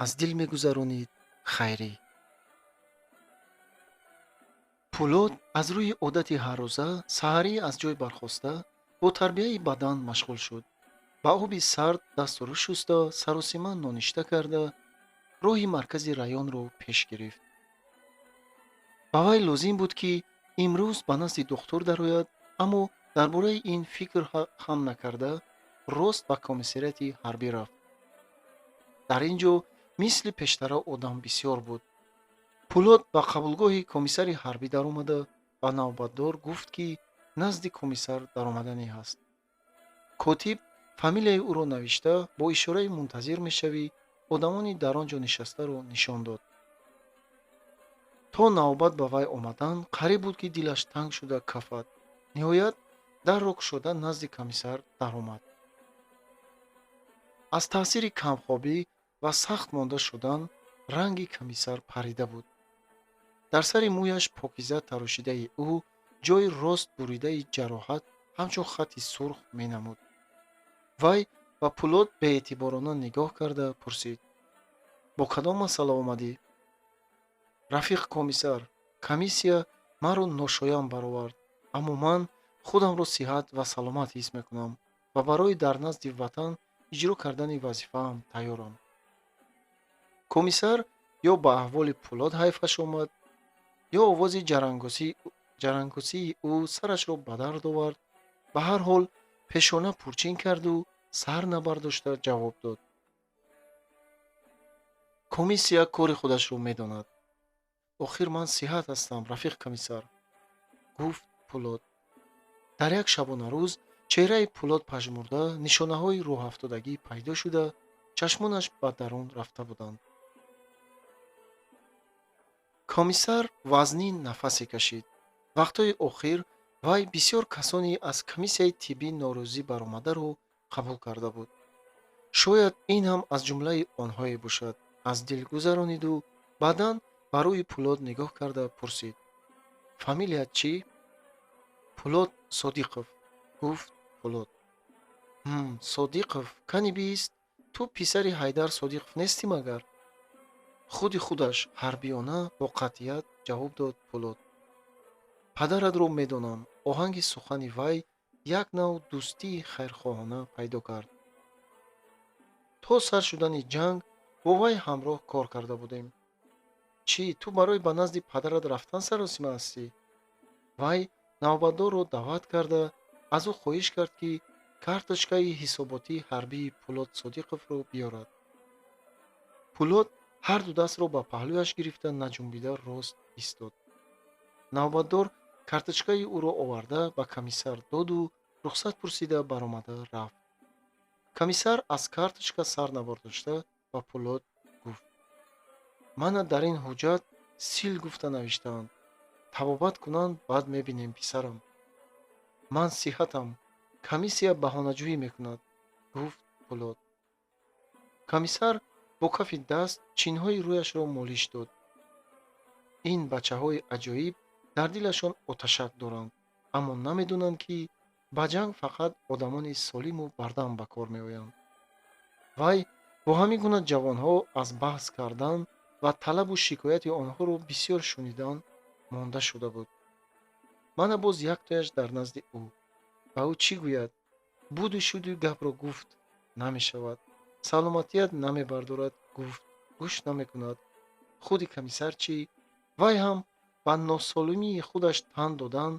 аз дил мегузаронид Хайрӣ. Пӯлод аз рӯи одати ҳаррӯза саҳарӣ аз ҷой бархоста бо тарбияи бадан машғул шуд. Ба оби сард дасту рӯ шуста, саросима ноништа карда, роҳи маркази районро пеш гирифт. Ба вай лозим буд, ки имрӯз ба назди духтур дарояд, аммо дар бораи ин фикр ҳам накарда, рост ба комиссариати ҳарбӣ рафт. Дар ин ҷо мисли пештара одам бисёр буд. Пӯлод ба қабулгоҳи комиссари ҳарбӣ даромада ба навбатдор гуфт, ки назди комиссар даромаданӣ ҳаст. Котиб фамилияи ӯро навишта, бо ишораи мунтазир мешавӣ одамони дар он ҷо нишастаро нишон дод. То навбат ба вай омадан қариб буд, ки дилаш танг шуда кафад. Ниҳоят дарро кушода назди комиссар даромад. Аз таъсири камхобӣ ва сахт монда шудан ранги комиссар парида буд. Дар сари мӯяш покиза тарошидаи ӯ ҷои рост буридаи ҷароҳат ҳамчун хати сурх менамуд. Вай ба Пӯлод беэътиборона нигоҳ карда пурсид: бо кадом масъала омадӣ? Рафиқ комиссар, комиссия маро ношоям баровард, аммо ман худамро сиҳат ва саломат ҳис мекунам ва барои дар назди ватан иҷро кардани вазифаам тайёрам. Комиссар ё ба аҳволи Пӯлод ҳайфаш омад, ё овози ҷарангосии ӯ сарашро ба дард овард. Ба ҳар ҳол пешона пурчин карду Сар набардошта ҷавоб дод: комиссия кори худашро медонад. Охир ман сиҳат ҳастам, рафиқ комиссар, гуфт Пулод. Дар як шабонарӯз чеҳраи Пулод пажмурда, нишонаҳои рӯҳафтодагӣ пайдо шуда, чашмонаш ба дарун рафта буданд. Комиссар вазнин нафасе кашид. Вақтҳои охир вай бисёр касоне аз комиссияи тиббӣ норозӣ баромадаро қабул карда буд. Шояд ин ҳам аз ҷумлаи онҳое бошад, аз дил гузарониду баъдан ба рӯи Пулод нигоҳ карда пурсид: фамилият чӣ? Пулод Содиқов, гуфт Пулод. Содиқов, кани бист, ту писари Ҳайдар Содиқов нестӣ магар? Худи худаш ҳарбиёна бо қатъият ҷавоб дод Пулод. Падаратро медонам. Оҳанги сухани вай як нав дӯстии хайрхоҳона пайдо кард. То сар шудани ҷанг бо вай ҳамроҳ кор карда будем. Чӣ, ту барои ба назди падарат рафтан саросима ҳастӣ? Вай навбатдорро даъват карда аз ӯ хоҳиш кард, ки карточкаи ҳисоботии ҳарбии Пулод Содиқовро биёрад. Пулод ҳарду дастро ба паҳлӯяш гирифта наҷунбида рост истод. Навбатдор карточкаи ӯро оварда ба комиссар доду рухсат пурсида баромада рафт. Комиссар аз карточка сар набардошта ба Пулод гуфт: мана дар ин ҳуҷҷат сил гуфта навиштаанд. Табобат кунанд, баъд мебинем, писарам. Ман сиҳатам, комиссия баҳонаҷӯӣ мекунад, гуфт Пулод. Комиссар бо кафи даст чинҳои рӯяшро молиш дод. Ин бачаҳои аҷоиб дар дилашон оташак доранд, аммо намедонанд, ки ба ҷанг фақат одамони солиму бардам ба кор меоянд. Вай бо ҳамин гуна ҷавонҳо аз баҳс кардан ва талабу шикояти онҳоро бисёр шунидан монда шуда буд. Мана боз яктояш дар назди ӯ. Ба ӯ чӣ гӯяд? Буду шуду гапро гуфт намешавад. Саломатият намебардорад, гуфт гӯш намекунад. Худи комиссар чӣ? Вай ҳам ба носолимии худаш тан додан,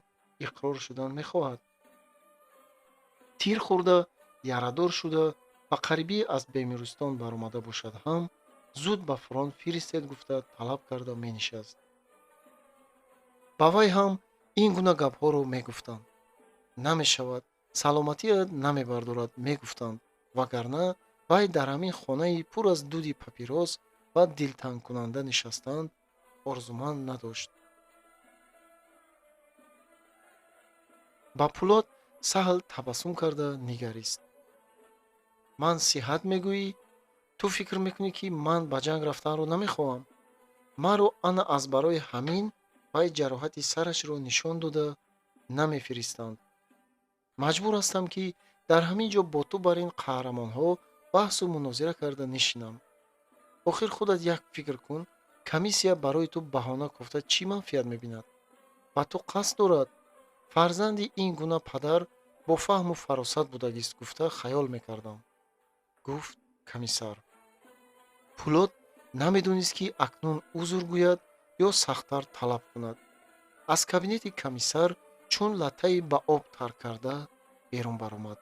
иқрор шудан мехоҳад. Тир хӯрда, ярадор шуда ба қарибӣ аз бемористон баромада бошад ҳам, зуд ба фронт фиристед гуфта талаб карда менишаст. Ба вай ҳам ин гуна гапҳоро мегуфтанд. Намешавад, саломатият намебардорад, мегуфтанд, вагарна вай дар ҳамин хонаи пур аз дуди папирос ва дилтангкунанда нишастанд орзуманд надошт. Ба Пулод саҳл табассум карда нигарист. Ман сиҳат мегӯӣ? Ту фикр мекунӣ, ки ман ба ҷанг рафтанро намехоҳам? Маро ана аз барои ҳамин вай ҷароҳати сарашро нишон дода намефиристанд. Маҷбур ҳастам, ки дар ҳамин ҷо бо ту бар ин қаҳрамонҳо баҳсу мунозира карда нишинам. Охир худат як фикр кун, комиссия барои ту баҳона кофта чӣ манфиат мебинад? Ба ту қасд дорад. Фарзанди ин гуна падар бо фаҳму фаросат будагист гуфта хаёл мекардам, гуфт комиссар. Пулод намедонист, ки акнун узр гӯяд ё сахттар талаб кунад. Аз кабинети комиссар чун латтаи ба об тар карда берун баромад.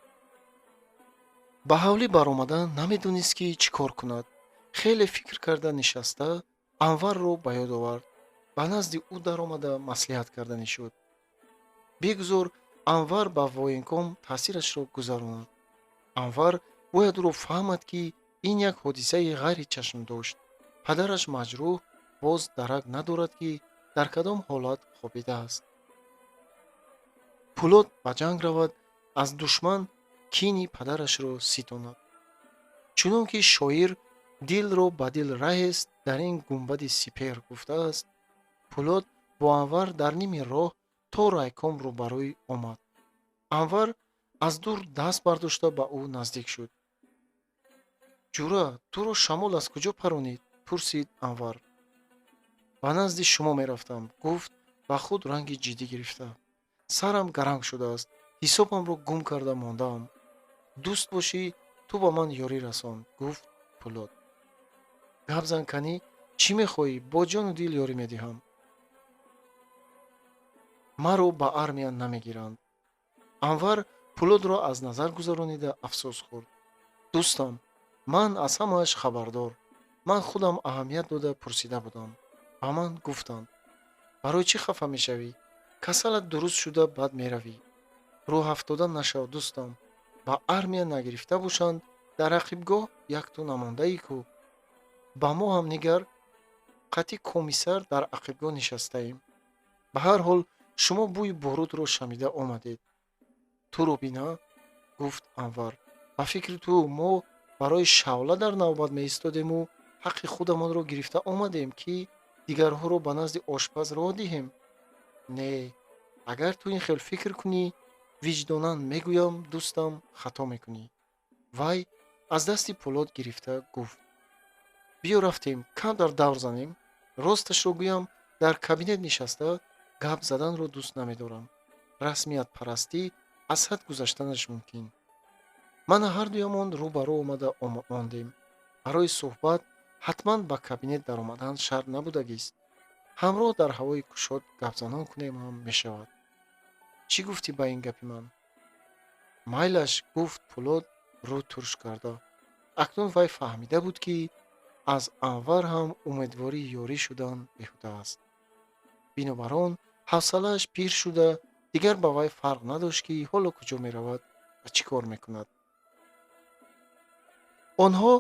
Ба ҳавлӣ баромада намедонист, ки чӣ кор кунад. Хеле фикр карда нишаста Анварро ба ёд овард. Ба назди ӯ даромада маслиҳат карданӣ шуд. Бигузор Анвар ба военком таъсирашро гузаронад. Анвар бояд ӯро фаҳмад, ки ин як ҳодисаи ғайричашмдошт. Падараш маҷрӯҳ боз дарак надорад, ки дар кадом ҳолат хобидааст. Пулод ба ҷанг равад, аз душман кини падарашро ситонад. Чунон ки шоир дилро ба дил раҳест дар ин гунбади сипеҳр гуфтааст, Пулод бо Анвар дар ними роҳ то райком рӯбарӯй омад. Анвар аз дур даст бардошта ба ӯ наздик шуд. Ҷура, туро шамол аз куҷо паронид? Пурсид Анвар. Ба назди шумо мерафтам, гуфт ба худ ранги ҷиддӣ гирифта. Сарам гаранг шудааст, ҳисобамро гум карда мондаам. Дӯст бошӣ, ту ба ман ёрӣ расон, гуфт Пулод. Гап зан, канӣ, чӣ мехоҳӣ? Бо ҷону дил ёрӣ медиҳам. Маро ба армия намегиранд. Анвар Пулодро аз назар гузаронида афсӯс хӯрд. Дӯстам, ман аз ҳамааш хабардор. Ман худам аҳамият дода пурсида будам. Ба ман гуфтанд: барои чӣ хафа мешавӣ? Касалат дуруст шуда баъд меравӣ. Рӯҳафтода нашав, дӯстам. Ба армия нагирифта бошанд, дар ақибгоҳ якту намондаӣ ку. Ба мо ҳам нигар, қатъи комиссар дар ақибгоҳ нишастаем. Ба ҳар ҳол шумо бӯи борудро шамида омадед. Туро бина, гуфт Анвар. Ба фикри ту мо барои шавла дар навбат меистодему ҳаққи худамонро гирифта омадем, ки дигарҳоро ба назди ошпаз роҳ диҳем? Не, агар ту ин хел фикр кунӣ, виҷдонан мегӯям, дӯстам, хато мекунӣ. Вай аз дасти Пулод гирифта гуфт: биё рафтем, камтар давр занем. Росташро гӯям, дар кабинет нишаста гап заданро дӯст намедорам. Расмиятпарастӣ аз ҳад гузаштанаш мумкин. Мана ҳардуямон рӯ ба рӯ омада мондем. Барои суҳбат ҳатман ба кабинет даромадан шарт набудагист. Ҳамроҳ дар ҳавои кушод гапзанон кунем ҳам мешавад. Чӣ гуфтӣ ба ин гапи ман? Майлаш, гуфт Пулод рӯ турш карда. Акнун вай фаҳмида буд, ки аз Анвар ҳам умедвории ёрӣ шудан беҳуда аст. Бинобар он ҳавсалааш пир шуда, дигар ба вай фарқ надошт, ки ҳоло куҷо меравад ва чӣ кор мекунад. Онҳо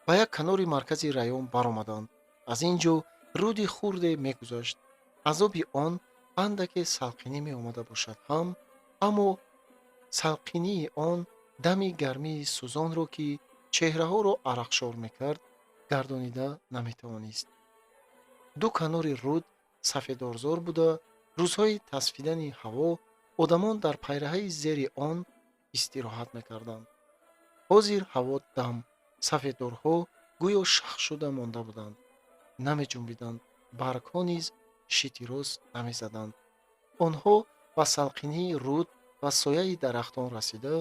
ба як канори маркази район баромаданд. Аз ин ҷо руди хурде мегузашт. Азоби он андаке салқинӣ меомада бошад ҳам, аммо салқинии он дами гармии сӯзонро, ки чеҳраҳоро арақшор мекард, гардонида наметавонист. Ду канори руд сафедорзор буда, рӯзҳои тасфидани ҳаво одамон дар пайраҳаи зери он истироҳат мекарданд. Ҳозир ҳаво дам, сафедорҳо гӯё шах шуда монда буданд, намеҷунбиданд, баргҳо низ шитирос намезаданд. Онҳо ба салқинии руд ва сояи дарахтон расида,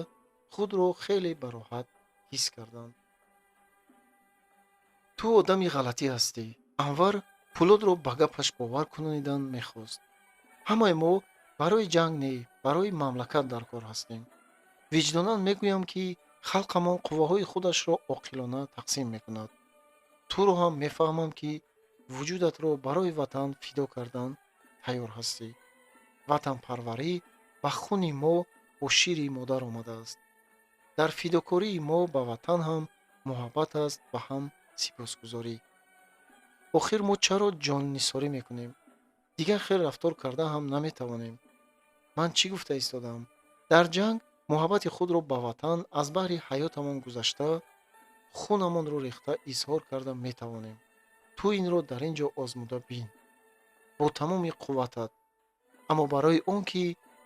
худро хеле бароҳат ҳис карданд. Ту одами ғалатӣ ҳастӣ. Анвар Пулодро ба гапаш бовар кунонидан мехост. Ҳамаи мо барои ҷанг не, барои мамлакат дар кор ҳастем. Виҷдонан мегӯям, ки халқамон қувваҳои худашро оқилона тақсим мекунад. Туро ҳам мефаҳмам, ки вуҷудатро барои ватан фидо кардан тайёр ҳастӣ. Ватанпарварӣ ба хуни мо бо шири модар омадааст. Дар фидокории мо ба ватан ҳам муҳаббат аст ва ҳам сипосгузорӣ. Охир мо чаро ҷоннисорӣ мекунем? Дигар хел рафтор карда ҳам наметавонем. Ман чӣ гуфта истодаам? Дар ҷанг муҳаббати худро ба ватан аз баҳри ҳаётамон гузашта, хунамонро рехта изҳор карда метавонем. Ту инро дар ин ҷо озмуда бин. Бо тамоми қувватат. Аммо барои он ки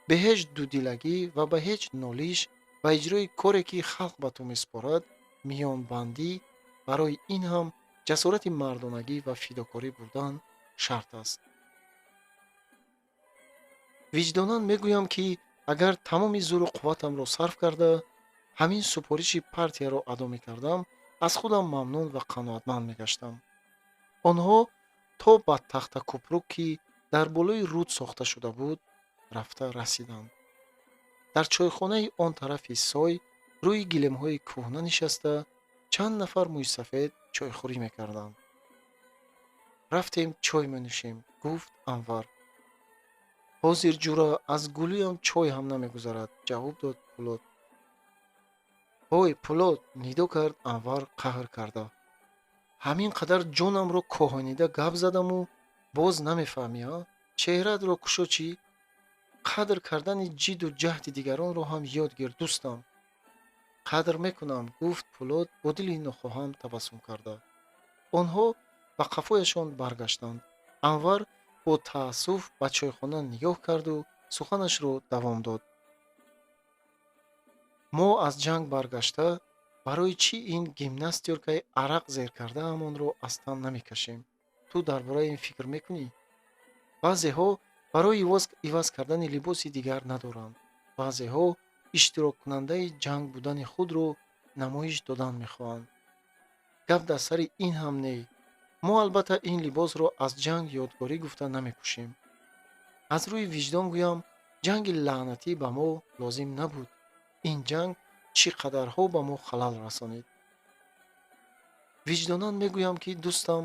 бе ҳеҷ дудилагӣ ва ба ҳеҷ нолиш ба иҷрои коре, ки халқ ба ту месупорад, миёнбандӣ, барои ин ҳам ҷасорати мардонагӣ ва фидокорӣ бурдан шарт аст. Виҷдонан мегӯям, ки агар тамоми зӯру қувватамро сарф карда, ҳамин супориши партияро адо мекардам, аз худам мамнун ва қаноатманд мегаштам. Онҳо то ба тахтакӯпрук, ки дар болои руд сохта шуда буд, рафта расиданд. Дар чойхонаи он тарафи сой рӯи гилемҳои кӯҳна нишаста чанд нафар мӯйсафед чойхӯрӣ мекарданд. Рафтем чой менӯшем, гуфт Анвар. Ҳозир ҷура аз гулӯям чой ҳам намегузарад, ҷавоб дод Пулод. Ҳой, Пулод, нидо кард Анвар қаҳр карда. Ҳамин қадар ҷонамро коҳонида гап задаму боз намефаҳмӣ, а? Чеҳраатро кушо чӣ? Қадр кардани ҷидду ҷаҳди дигаронро ҳам ёд гир, дӯстам. Қадр мекунам, гуфт Пулод бо дили нохоҳам табассум карда. Онҳо ба қафояшон баргаштанд. Анвар бо таассуф ба чойхона нигоҳ карду суханашро давом дод. Мо аз ҷанг баргашта барои чӣ ин гимнастёркаи арақ зер кардаамонро аз тан намекашем? Ту дар бораи ин фикр мекунӣ? Баъзеҳо барои иваз кардани либоси дигар надоранд. Баъзеҳо иштироккунандаи ҷанг будани худро намоиш додан мехоҳанд. Гап дар сари ин ҳам не. Мо албатта ин либосро аз ҷанг ёдгорӣ гуфта намепӯшем. Аз рӯи виҷдон гӯям, ҷанги лаънатӣ ба мо лозим набуд. Ин ҷанг чӣ қадарҳо ба мо халал расонид. Виҷдонан мегӯям, ки дӯстам,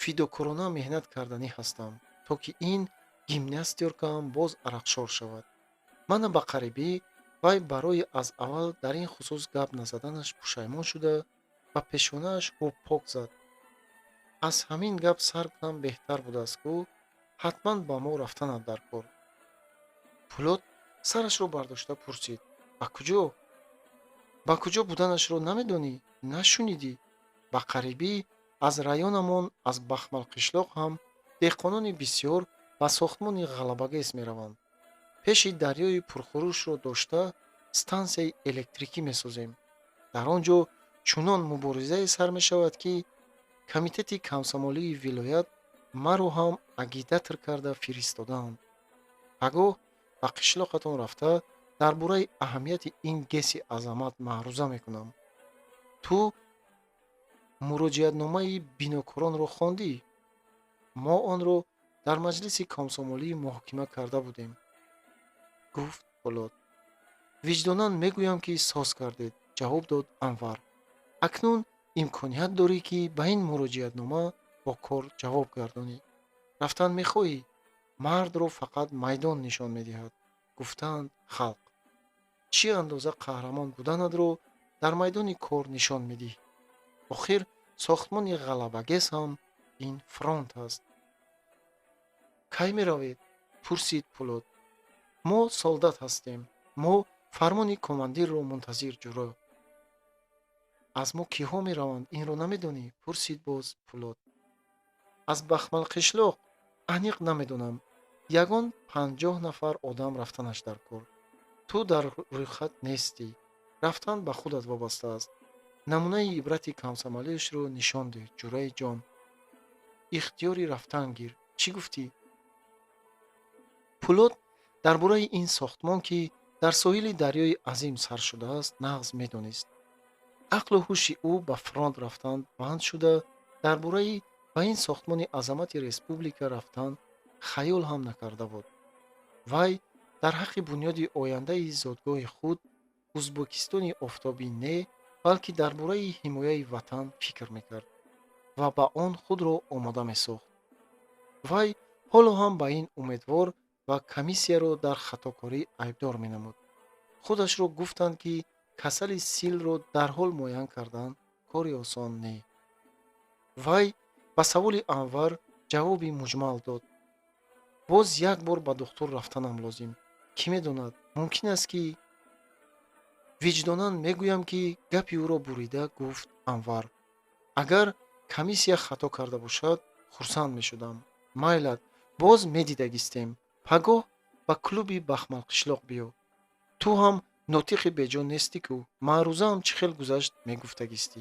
фидокорона меҳнат карданӣ ҳастам, то ки ин гимнастёркаам боз арақшор шавад. Мана ба қарибӣ вай барои аз аввал дар ин хусус гап назаданаш пушаймон шуда, ба пешонааш ҳубпок зад. Аз ҳамин гап сар кунам беҳтар будааст ку, ҳатман ба мо рафтанат дар кор. Пулод сарашро бардошта пурсид: ба куҷо? Ба куҷо буданашро намедонӣ? Нашунидӣ? Ба қарибӣ аз районамон, аз Бахмалқишлоқ ҳам деҳқонони бисьёр ба сохтмони Ғалабагес мераванд. Пеши дарёи пурхурӯшро дошта стансияи электрикӣ месозем. Дар он ҷо чунон муборизае сар мешавад, ки комитети комсомолии вилоят маро ҳам агитатор карда фиристодаанд. Пагоҳ ба қишлоқатон рафта дар бораи аҳамияти ин ГЭСи азамат маъруза мекунам. Ту муроҷиатномаи бинокоронро хондӣ? Мо онро дар маҷлиси комсомолӣ муҳокима карда будем, гуфт Пулод. Виҷдонан мегӯям, ки соз кардед, ҷавоб дод Анвар. Акнун имконият дорӣ, ки ба ин муроҷиатнома бо кор ҷавоб гардонӣ. Рафтан мехоҳӣ? Мардро фақат майдон нишон медиҳад, гуфтаанд халқ. Чӣ андоза қаҳрамон буданатро дар майдони кор нишон медиҳӣ. Охир сохтмони Ғалабагес ҳам ин фронт аст. Кай меравед? Пурсид Пулод. Мо солдат ҳастем. Мо фармони командирро мунтазир, ҷуро. Аз мо киҳо мераванд, инро намедонӣ? Пурсид боз Пулод. Аз Бахмалқишлоқ аниқ намедонам. Ягон 50 нафар одам рафтанаш дар кор. Ту дар рӯйхат нестӣ. Рафтан ба худат вобаста аст. Намунаи ибрати комсомолиашро нишон деҳ, ҷураи ҷон. Ихтиёри рафтан гир. Чӣ гуфтӣ? Пулод дар бораи ин сохтмон, ки дар соҳили дарёи азим сар шудааст, нағз медонист. Ақлу ҳуши ӯ ба фронт рафтан банд шуда, дар бораи ба ин сохтмони азамати республика рафтан хаёл ҳам накарда буд. Вай дар ҳаққи бунёди ояндаи зодгоҳи худ, Узбекистони офтобӣ не, балки дар бораи ҳимояи ватан фикр мекард ва ба он худро омода месохт. Вай ҳоло ҳам ба ин умедвор ва комиссияро дар хатокорӣ айбдор менамуд. Худашро гуфтанд, ки касали силро дарҳол муайян кардан кори осон не. Вай ба саволи Анвар ҷавоби муҷмал дод: боз як бор ба духтур рафтанам лозим. Кӣ медонад, мумкин аст, ки. Виҷдонан мегӯям, ки гапи ӯро бурида гуфт Анвар: агар комиссия хато карда бошад, хурсанд мешудам. Майлат, боз медидагистем. Пагоҳ ба клуби Бахмалқишлоқ биё. Ту ҳам нотиқи беҷон нестӣ ку, маърузаам чӣ хел гузашт мегуфтагистӣ.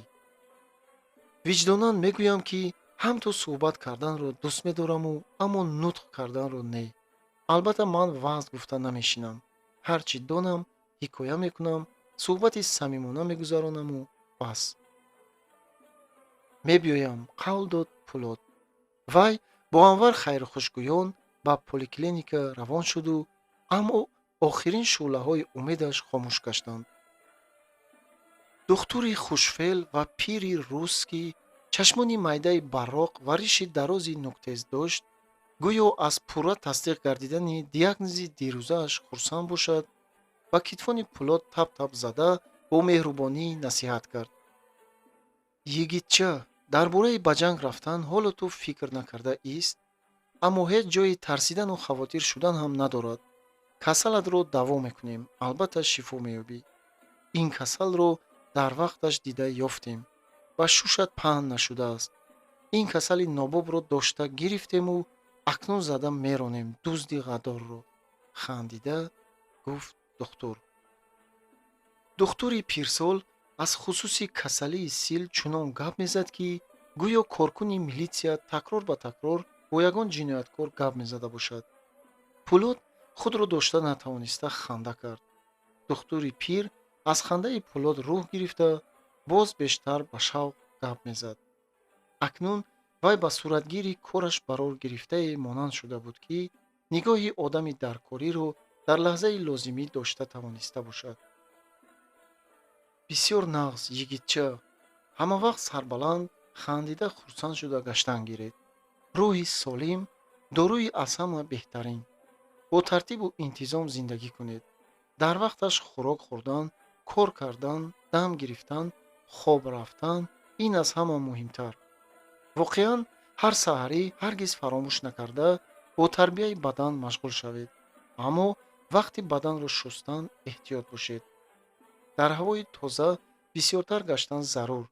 Виҷдонан мегӯям, ки ҳам ту суҳбат карданро дӯст медораму, аммо нутқ карданро не. Албатта, ман ваъз гуфта намешинам. Ҳар чӣ донам, ҳикоя мекунам, суҳбати самимона мегузаронаму бас. Мебиёям, қавл дод Пулод. Вай бо Анвар хайрухушгӯён ба поликлиника равон шуду, аммо охирин шӯълаҳои умедаш хомӯш гаштанд. Духтури хушфеъл ва пири рус, ки чашмони майдаи барроқ ва риши дарози нуктез дошт, гӯё аз пурра тасдиқ гардидани диагнози дирӯзааш хурсанд бошад, ба китфони Пулод тап-тап зада, бо меҳрубонӣ насиҳат кард: йигитча, дар бораи ба ҷанг рафтан ҳоло ту фикр накарда ист, аммо ҳеҷ ҷойи тарсидану хавотир шудан ҳам надорад. Касалатро даво мекунем, албатта шифо меёбӣ. Ин касалро дар вақташ дида ёфтем, ба шушат паҳн нашудааст. Ин касали нобобро дошта гирифтему акнун зада меронем дузди ғаддорро, хандида гуфт духтур. Духтури пирсол аз хусуси касалии сил чунон гап мезад, ки гӯё коркуни милитсия такрор ба такрор бо ягон ҷинояткор гап мезада бошад. Пулод худро дошта натавониста ханда кард. Духтури пир аз хандаи Пулод рӯҳ гирифта, боз бештар ба шавқ гап мезад. Акнун вай ба суратгири кораш барор гирифтае монанд шуда буд, ки нигоҳи одами даркориро дар лаҳзаи лозимӣ дошта тавониста бошад. Бисёр нағз, йигитча. Ҳамавақт сарбаланд, хандида, хурсанд шуда гаштан гиред. Рӯҳи солим доруи аз ҳама беҳтарин. Бо тартибу интизом зиндагӣ кунед. Дар вақташ хӯрок хӯрдан, кор кардан, дам гирифтан, хоб рафтан, ин аз ҳама муҳимтар. Воқеан, ҳар саҳарӣ ҳаргиз фаромӯш накарда бо тарбияи бадан машғул шавед, аммо вақти баданро шустан эҳтиёт бошед. Дар ҳавои тоза бисёртар гаштан зарур.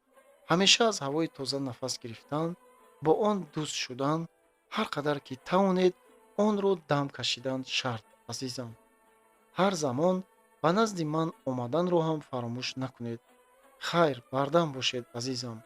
Ҳамеша аз ҳавои тоза нафас гирифтан, бо он дӯст шудан, ҳар қадар ки тавонед, онро дам кашидан шарт, азизам. Ҳар замон ба назди ман омаданро ҳам фаромӯш накунед. Хайр, бардам бошед, азизам.